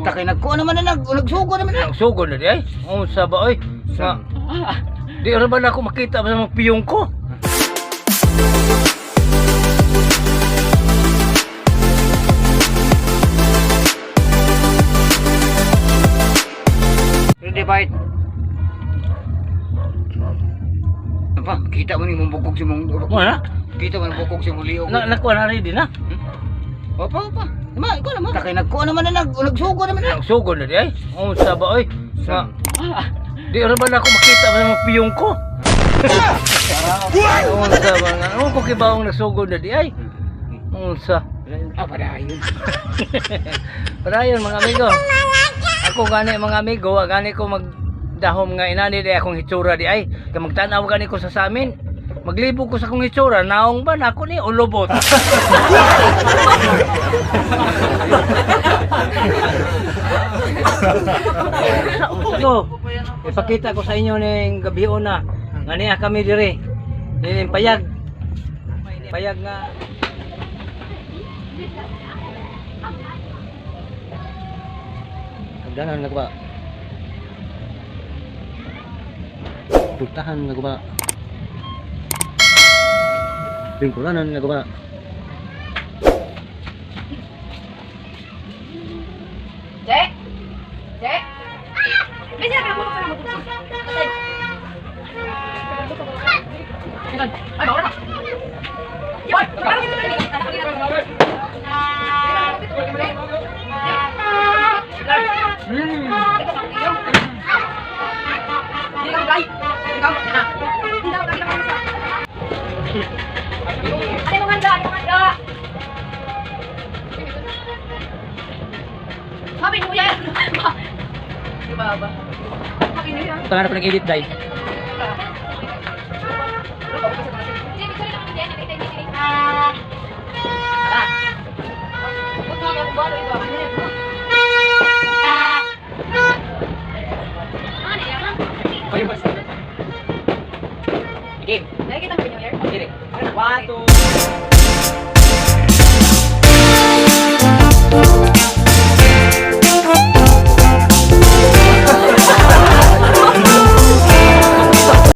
Takay nagkuha naman na nagsugo naman na. Nagsugod na di ay. Unsa ba oy? Nga di ra ba na ako makita ba sa mga piyong ko? Ready bite. Apa, kita mo ni mong bukog si mong Mo na? Kita mo ni bukog si mong liog. Na nakuha na ready na. Opa, opa. Ma, ikaw naman. Takay nagkuha naman na nagsugo naman na. Nagsugod na di ay. Unsa ba oy? Nga di ra ba na ako makita ba sa mga piyong ko? Unsa ba nga? Ano ko kibawong nagsugod na di ay? Unsa? Ah, padayon. Padayon mga amigo. Ako gani mga amigo, wa gani ko magdahom nga inani di akong hitsura di ay. Kay magtan-aw gani ko sa samin. Maglibog ko sa akong hitsura, naong ba nako ni o lobot. So, ipakita ko sa inyo ning gabi na. Nga niya kami diri. Nining payag. Payag nga. Hagdanan na ko ba? Pultahan na ko ba? Lingkuranan na ko ba? Che? Che? Bisa ka mo pa mo. Ay, bawal ka. Ano handa? Ano handa? Sabi mo yan. Diba ba? Sabi niyo yan. Tangan ko nag-edit dai. Game. Nakikita mo yun? One, two.